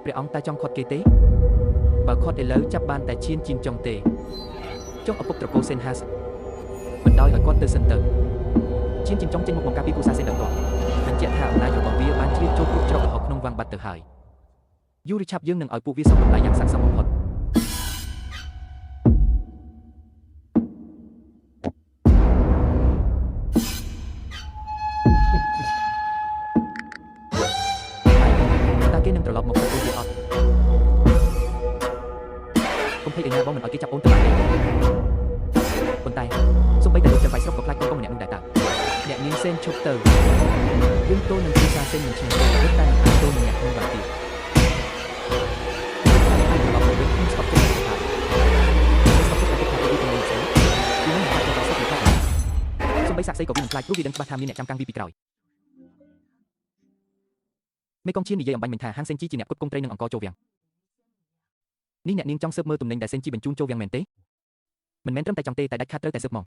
ព្រះអង្គតើចង់ខាត់គេទេបើខាត់ឥឡូវចាប់បានតែឈៀនជីនចុងទេចុះឪពុកត្រកូលសេនហាសបណ្ដោយឲ្យគាត់ទៅសិនទៅឈៀនជីនចុងចេញមកបង្ការពីគ្រួសារសេនដល់គាត់បញ្ជាក់ថាអំណាចរបស់វាបានជ្រាបចូលគ្រប់ច្រករហូតក្នុងវាំងបាត់ទៅហើយយូរឆាប់យើងនឹងឲ្យពួកវាសងតម្លៃយ៉ាងស័ក្តិសមបំផុត តើគេនឹងត្រឡប់មកទទួលវាអត់កុំភ័យឯណាបងមិនឲ្យគេចាប់អូនទៅបានទេប៉ុន្តែសូម្បីតែលោកចាំបាយស្រុកក៏ខ្លាចកូនកុំម្នាក់នោះដែរតើអ្នកនាងសេនឈប់ទៅយើងទល់នឹងគ្រួសារសេនមិនឈ្នះទេរឹតតែមិនអាចទល់នឹងអ្នកក្នុងបានទៀតអាចត្រឡប់មកវិញខ្ញុំស្កប់ចិត្តទៅហើយស្កប់ចិត្តតែគិតថាពួកវាទំនេរស្អីពីនឹងមិនអាចទៅស្រុកមិនខ្លាចសូម្បីសាក់សីក៏វាមិនខ្លាចព្រោះវាដឹងច្បាស់ថាមានអ្នកចាំកាំងវាពីក្រោយមេកងឈៀននិយាយអំបញ្ញមិញថាហាងសេនជីជាអ្នកផ្គត់ផ្គង់ត្រីនឹងអង្គចូលវាំងនេះអ្នកនាងចង់ស៊ើបមើលទំនិញដែលសេនជីបញ្ជូនចូលវាំងមែនទេមិនមែនត្រឹមតែចង់ទេតែដាច់ខាតត្រូវតែស៊ើបមក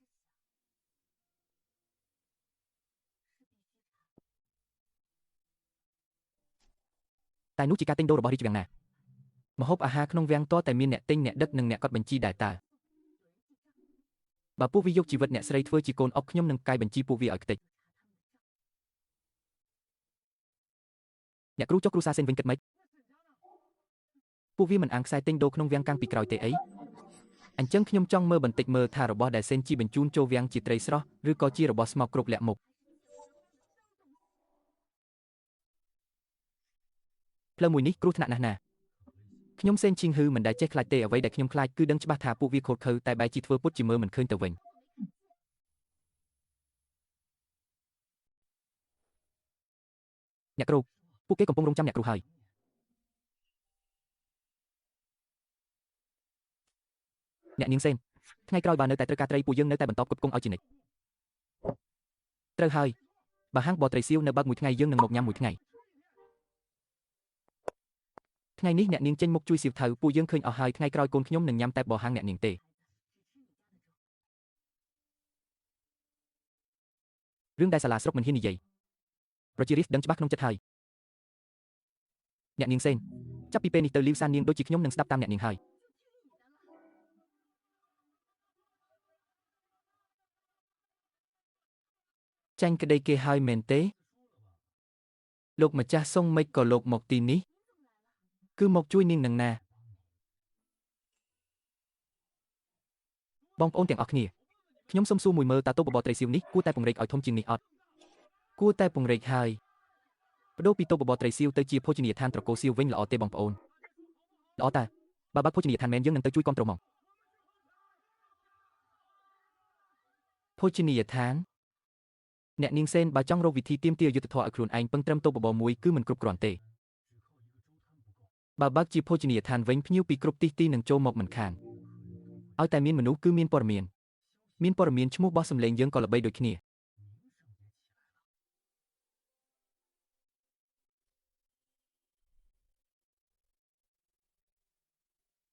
តែនោះជាការទិញដូររបស់រាជវាំងណាម្ហូបអាហារក្នុងវាំងតតែមានអ្នកទិញអ្នកដឹកនិងអ្នកកត់បញ្ជីដែរតើបើពួកវាយកជីវិតអ្នកស្រីធ្វើជាកូនអុកខ្ញុំនឹងកាយបញ្ជីពួកវាឲ្យខ្ទេចអ្នកគ្រូចុះគ្រូសាសេនវិញគិតម៉េចពួកវាមិនអាងខ្សែទិញដូរក្នុងវាំងកាំងពីក្រោយទេអីអញ្ចឹងខ្ញុំចង់មើលបន្តិចមើលថារបស់ដែលសេនជីបញ្ជូនចូលវាំងជាត្រីស្រស់ឬក៏ជារបស់ស្មោកគ្រប់លក្ខមុខផ្លូវមួយនេះគ្រោះថ្នាក់ណាស់ណាខ្ញុំសេនឈីងហ៊ឺមិនដែលចេះខ្លាចទេអ្វីដែលខ្ញុំខ្លាចគឺដឹងច្បាស់ថាពួកវាខូចខើតែបែរជាធ្វើពុតជាមើលមិនឃើញទៅវិញអ្នកគ្រូពួកគេកំពុងរងចាំអ្នកគ្រូហើយអ្នកនាងសេនថ្ងៃក្រោយបើនៅតែត្រូវការត្រីពួកយើងនៅតែបន្តផ្គត់ផ្គង់ឲ្យជានិច្ចត្រូវហើយបើហាងបត្រីសៀវនៅបើកមួយថ្ងៃយើងនឹងមកញ៉ាំមួយថ្ងៃថ្ងៃនេះអ្នកនាងចេញមុខជួយសៀវថៅពួកយើងឃើញអស់ហើយថ្ងៃក្រោយកូនខ្ញុំនឹងញ៉ាំតែបហាងអ្នកនាងទេរឿងដែលសាលាស្រុកមិនហ៊ាននិយាយប្រជារាស្ត្រដឹងច្បាស់ក្នុងចិត្តហើយអ្នកនាងសេនចាប់ពីពេលនេះទៅលីវសាននាងដូចជាខ្ញុំនឹងស្ដាប់តាមអ្នកនាងហើយចាញ់ក្តីគេហើយមែនទេលោកម្ចាស់សុងមិនក៏លោកមកទីនេះគឺមកជួយនាងនឹងណាបងប្អូនទាំងអស់គ្នាខ្ញុំសូមសួរមួយមើលតើតូបបរត្រីសៀវនេះគួរតែពង្រីកឲ្យធំជាងនេះអត់គួរតែពង្រីកហើយបដូរពីតូបបរត្រីសៀវទៅជាភោជនីយដ្ឋានត្រកូលសៀវវិញល្អទេបងប្អូនល្អតើបើបើកភោជនីយដ្ឋានមែនយើងនឹងទៅជួយគាំទ្រមកភោជនីយដ្ឋានអ្នកនាងសេនបើចង់រកវិធីទាមទារយុត្តិធម៌ឲ្យខ្លួនឯងពឹងត្រឹមតូបបរមួយគឺមិនគ្រប់គ្រាន់ទេបើបើកជាភោជនីយដ្ឋានវិញភ្ញៀវពីគ្រប់ទិសទីនឹងចូលមកមិនខានឲ្យតែមានមនុស្សគឺមានព័ត៌មានមានព័ត៌មានឈ្មោះបោះសម្លេងយើងក៏ល្បីដូចគ្នា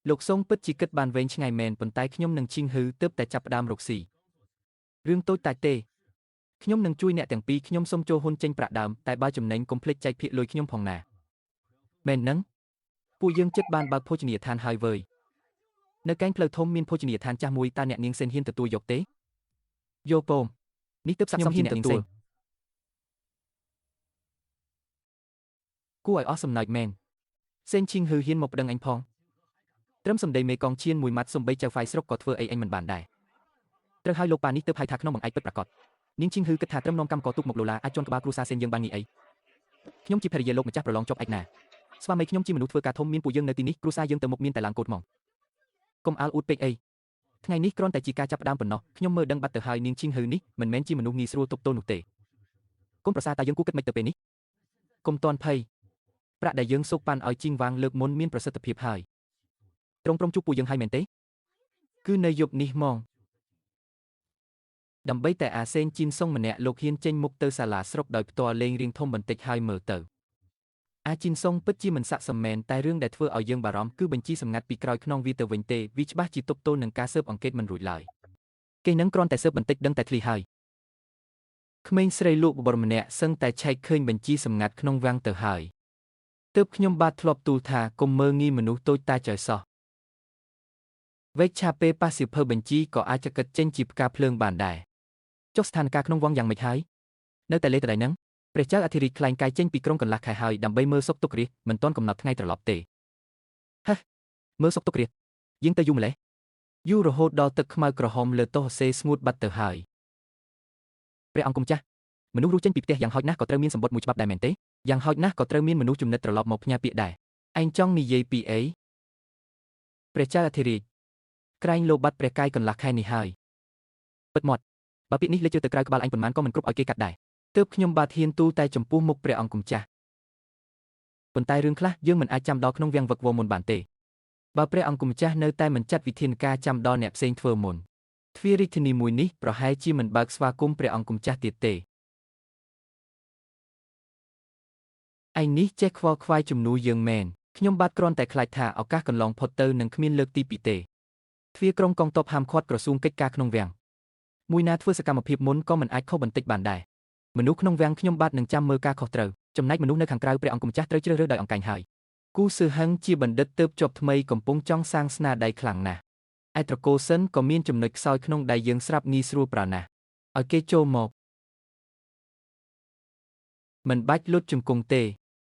លោកសុងពិតជាគិតបានវែងឆ្ងាយមែនប៉ុន្តែខ្ញុំនឹងឈីងហ៊ឺទើបតែចាប់ផ្ដើមរកស៊ីរឿងតូចតាចទេខ្ញុំនឹងជួយអ្នកទាំងពីរខ្ញុំសូមចូលហ៊ុនចេញប្រាក់ដើមតែបើចំណេញកុំភ្លេចចែកភាគលុយខ្ញុំផងណាមែននឹងពួកយើងចិត្តបានបើកភោជនីយដ្ឋានហើយវើយនៅកែងផ្លូវធំមានភោជនីយដ្ឋានចាស់មួយតើអ្នកនាងសេនហ៊ានទទួលយកទេយកពងនេះទើបស័ក្តិសមជាអ្នកនាងសេនគួរឲ្យអស់សំណើចមែនសេនឈីងហ៊ឺហ៊ានមកប្តឹងអញផងត្រឹមសម្ដីមេកងឈៀនមួយម៉ាត់សំបីចៅហ្វាយស្រុកក៏ធ្វើអីអញមិនបានដែរត្រូវឲ្យលោកប៉ានេះទើបហៅថាក្នុងបង្អែកពិតប្រាកដនាងឈីងហ៊ឺគិតថាត្រឹមនាំកម្មករទូកមកលូឡាអាចជន់ក្បាលគ្រួសារសេនយើងបានងាយអីខ្ញុំជាភរិយាលោកម្ចាស់ប្រឡងជាប់ឯកណាស្វាមីខ្ញុំជាមនុស្សធ្វើការធំមានពួកយើងនៅទីនេះគ្រួសារយើងទៅមុខមានតែឡើងកូតហ្មងកុំអាលអួតពេកអីថ្ងៃនេះគ្រាន់តែជាការចាប់ផ្ដើមប៉ុណ្ណោះខ្ញុំមើលដឹងបាត់ទៅហើយនាងឈីងហ៊ឺនេះមិនមែនជាមនុស្សងាយស្រួលទប់ទល់នោះទេកុំប្រសាតើយើងគួរគិតមិនទៅពេលនេះកុំតន់ភ័យប្រាក់ដែលយើងសូកប៉ាន់ឲ្យជីងវាងលើកមុនមានប្រសិទ្ធភាពហើយត្រង់ព្រមជួបពួកយើងហើយមែនទេគឺនៅយប់នេះហ្មងដើម្បីតែអាសេនជីនសុងម្នាក់លោកហ៊ានចេញមុខទៅសាលាស្រុកដោយផ្ទាល់លេងរៀងធំបន្តិចហើយមើលទៅអាជីនសុងពិតជាមិនស័ក្តិសមមែនតែរឿងដែលធ្វើឲ្យយើងបារម្ភគឺបញ្ជីសម្ងាត់ពីក្រោយខ្នងវាទៅវិញទេវាច្បាស់ជាទប់ទល់នឹងការស៊ើបអង្កេតមិនរួចឡើយគេនឹងគ្រាន់តែស៊ើបបន្តិចដឹងតែធ្លីហើយក្មេងស្រីលក់បបរម្នាក់សឹងតែឆែកឃើញបញ្ជីសម្ងាត់ក្នុងវាំងទៅហើយ ទើបខ្ញុំបាទធ្លាប់ទូលថាកុំមើលងាយមនុស្សតូចតាចឲ្យសោះវែកឆាពេលប៉ះសៀវភៅបញ្ជីក៏អាចគិតចេញជាផ្កាភ្លើងបានដែរ ចុះស្ថានភាពក្នុងវងយ៉ាងម៉េចហើយនៅតែលេតដៃនឹងព្រះចៅអធិរាជក្លែងកាយចេញពីក្រុងកន្លះខែហើយដើម្បីមើលសុខទុក្ខរាជមិនទាន់កំណត់ថ្ងៃត្រឡប់ទេហេះមើលសុខទុក្ខរាជយើងទៅយូរម្ល៉េះ យូររហូតដល់ទឹកខ្មៅក្រហមលើតោះសេស្ងួតបាត់ទៅហើយ ព្រះអង្គគុំចាស់មនុស្សរស់ចេញពីផ្ទះយ៉ាងហោចណាស់ក៏ត្រូវមានសម្បត្តិមួយច្បាប់ដែរមែនទេយ៉ាងហោចណាស់ក៏ត្រូវមានមនុស្សចំណិតត្រឡប់មកផ្ញើពាក្យដែរ ឯងចង់និយាយពីអីព្រះចៅអធិរាជក្រែងលោបាត់ព្រះកាយកន្លះខែនេះហើយ ពិតមាត់បើពាក្យនេះលេចទៅក្រៅក្បាលអញប៉ុន្មានក៏មិនគ្រប់ឲ្យគេកាត់ដែរ ទើបខ្ញុំបាទហ៊ានទូលតែចំពោះមុខព្រះអង្គម្ចាស់ ប៉ុន្តែរឿងខ្លះយើងមិនអាចចាំដល់ក្នុងវាំងវឹកវរមុនបានទេ បើព្រះអង្គម្ចាស់នៅតែមិនចាត់វិធានការចាំដល់អ្នកផ្សេងធ្វើមុនទ្វាររាជធានីមួយនេះប្រហែលជាមិនបើកស្វាគមន៍ព្រះអង្គម្ចាស់ទៀតទេឯងនេះចេះខ្វល់ខ្វាយជំនួយយើងមែនខ្ញុំបាទគ្រាន់តែខ្លាចថាឱកាសកន្លងផុតទៅនឹងគ្មានលើកទីពីរទេទ្វារក្រុងកងទ័ពហាមឃាត់ក្រសួងកិច្ចការក្នុងវាំងមួយណាធ្វើសកម្មភាពមុនក៏មិនអាចខុសបន្តិចបានដែរមនុស្សក្នុងវាំងខ្ញុំបាទនឹងចាំមើលការខុសត្រូវ ចំណែកមនុស្សនៅខាងក្រៅព្រះអង្គម្ចាស់ត្រូវជ្រើសរើសដោយអង្កែងហើយ គូសឺហឹងជាបណ្ឌិតទើបជាប់ថ្មីកំពុងចង់សាងស្នាដៃខ្លាំងណាស់ឯត្រកូលសិនក៏មានចំណុចខ្សោយក្នុងដៃយើងស្រាប់ងាយស្រួលប្រើណាស់ឲ្យគេចូលមកមិនបាច់លុតជង្គង់ទេ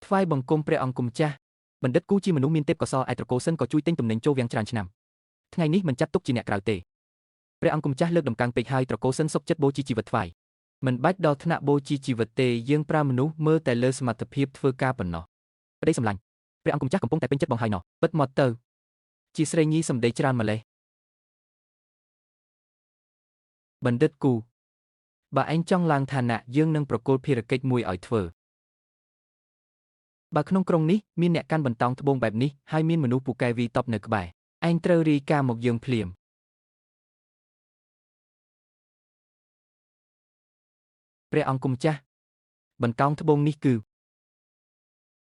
ថ្វាយបង្គំព្រះអង្គម្ចាស់ បណ្ឌិតគូជាមនុស្សមានទេពកោសល្យឯត្រកូលសិនក៏ជួយទិញទំនិញចូលវាំងច្រើនឆ្នាំថ្ងៃនេះមិនចាត់ទុកជាអ្នកក្រៅទេព្រះអង្គម្ចាស់លើកដំកើងពេកហើយត្រកូលសិនសុខចិត្តបូជាជីវិតថ្វាយ មិនបាច់ដល់ថ្នាក់បូជាជីវិតទេយើងប្រើមនុស្សមើលតែលើសមត្ថភាពធ្វើការប៉ុណ្ណោះ ប្តីសម្លាញ់ព្រះអង្គម្ចាស់កំពុងតែពេញចិត្តបងហើយណោះ ពិតមកទៅជាស្រីញីសម្ដីច្រើនម្លេះបណ្ឌិតគូបើឯងចង់ឡើងឋានៈយើងនឹងប្រគល់ភារកិច្ចមួយឲ្យធ្វើបើក្នុងក្រុងនេះមានអ្នកកាន់បន្តោងត្បូងបែបនេះហើយមានមនុស្សពូកែវីតបនៅក្បែរឯងត្រូវរាយការណ៍មកយើងភ្លាមព្រះអង្គម្ចាស់បន្តោងត្បូងនេះគឺ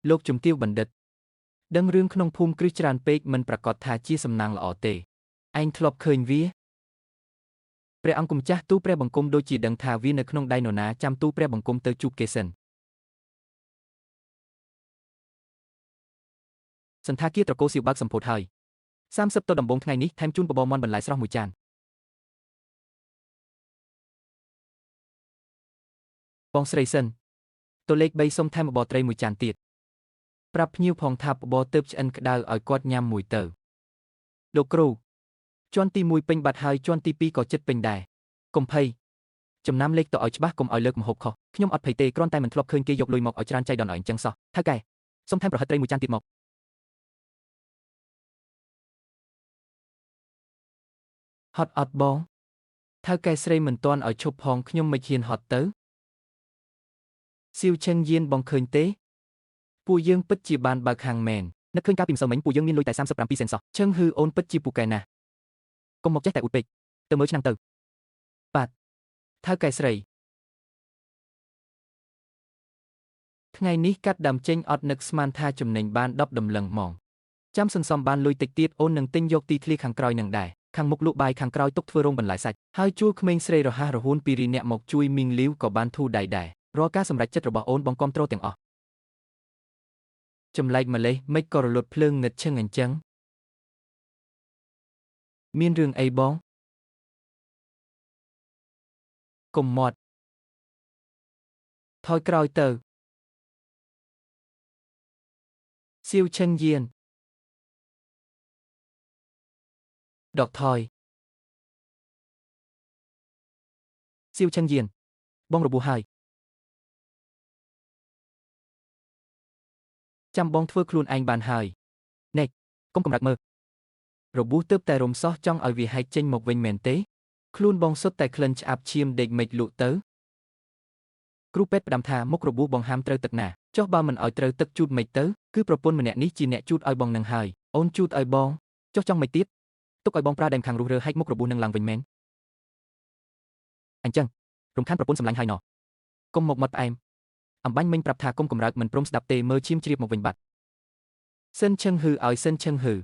លោកជំទាវបណ្ឌិតដឹងរឿងក្នុងភូមិគ្រឹះច្រើនពេកមិនប្រកាសថាជាសំណាងល្អទេឯងធ្លាប់ឃើញវាព្រះអង្គម្ចាស់ទូព្រះបង្គំដូចជាដឹងថាវានៅក្នុងដៃនរណាចាំទូព្រះបង្គំទៅជួបគេសិន សន្តាគារត្រកូលសៀវបើកសម្ពោធហើយ30ទៅដំបងថ្ងៃនេះថែមជូនបបរមាន់បន្លែស្រស់មួយចាន បងស្រីសិនតលេខ3សុំថែមបបរត្រីមួយចានទៀតប្រាប់ភ្ញៀវផងថាបបរទើបឆ្អិនក្តៅឲ្យគាត់ញ៉ាំមួយទៅលោកគ្រូជាន់ទី1ពេញបាត់ហើយជាន់ទី2ក៏ចិត្តពេញដែរកុំភ័យ ចំណាំលេខទៅឲ្យច្បាស់កុំឲ្យលើកម្ហូបខុសខ្ញុំអត់ភ័យទេគ្រាន់តែមិនធ្លាប់ឃើញគេយកលុយមកឲ្យច្រើនចៃដន្យឲ្យអញ្ចឹងសោះថៅកែសុំថែមប្រហិតត្រីមួយចានទៀតមក ហត់អត់បងថៅកែស្រីមិនទាន់ឲ្យឈប់ផងខ្ញុំមិនហ៊ានហត់ទៅសៀវឆឹងយានបងឃើញទេពួកយើងពិតជាបានបើកហាងមែន នឹកឃើញកាលពីម្សិលមិញពួកយើងមានលុយតែ37សេនសោះ ឆឹងហ៊ឺអូនពិតជាពូកែណាស់ កុំមកចេះតែអ៊ូតពេកទៅមើលឆ្នាំងទៅ បាទថៅកែស្រីថ្ងៃនេះកាត់ដើមចេញអត់នឹកស្មានថាចំណេញបាន10ដំឡឹងហ្មងចាំសន្សំបានលុយតិចទៀតអូននឹងទិញយកទីធ្លាខាងក្រោយនឹងដែរខាងមុខលក់បាយខាងក្រោយទុកធ្វើរោងបន្លែសាច់ហើយជួលក្មេងស្រីរហ័សរហួនពីរនាក់មកជួយមីងលីវក៏បានធូរដៃដែរ រាល់ការសម្រេចចិត្តរបស់អូនបងគាំទ្រទាំងអស់ ចម្លែកម្លេះមិនក៏រលត់ភ្លើងងឹតឈឹងអញ្ចឹងមានរឿងអីបងកុំមាត់ថយក្រោយទៅសៀវឆឹងយានដកថយ សៀវឆឹងយានបងរបួសហើយ ចាំបងធ្វើខ្លួនឯងបានហើយ ណែកុំកម្រើកមើល របួសទើបតែរំសោះចង់ឲ្យវាហែកចេញមកវិញមែនទេខ្លួនបងសុទ្ធតែក្លិនឆ្អាបឈាមដេកមិនលក់ទៅ គ្រូពេទ្យផ្ដាំថាមុខរបួសបងហាមត្រូវទឹកណា ចុះបើមិនឲ្យត្រូវទឹកជូតមិនទៅគឺប្រពន្ធម្នាក់នេះជាអ្នកជូតឲ្យបងនឹងហើយអូនជូតឲ្យបង ចុះចង់មិនទៀតទុកឲ្យបងប្រើដែមខាងរុះរើហែកមុខរបួសនឹងឡើងវិញមែនអញ្ចឹងរំខានប្រពន្ធសម្លាញ់ហើយណោះ កុំមកមាត់ផ្អែម អំបាញ់មិញប្រាប់ថាកុំកម្រើកមិនព្រមស្ដាប់ទេមើលឈាមជ្រាបមកវិញបាត់ សិនឈឹងហ៊ឺឲ្យសិនឈឹងហ៊ឺ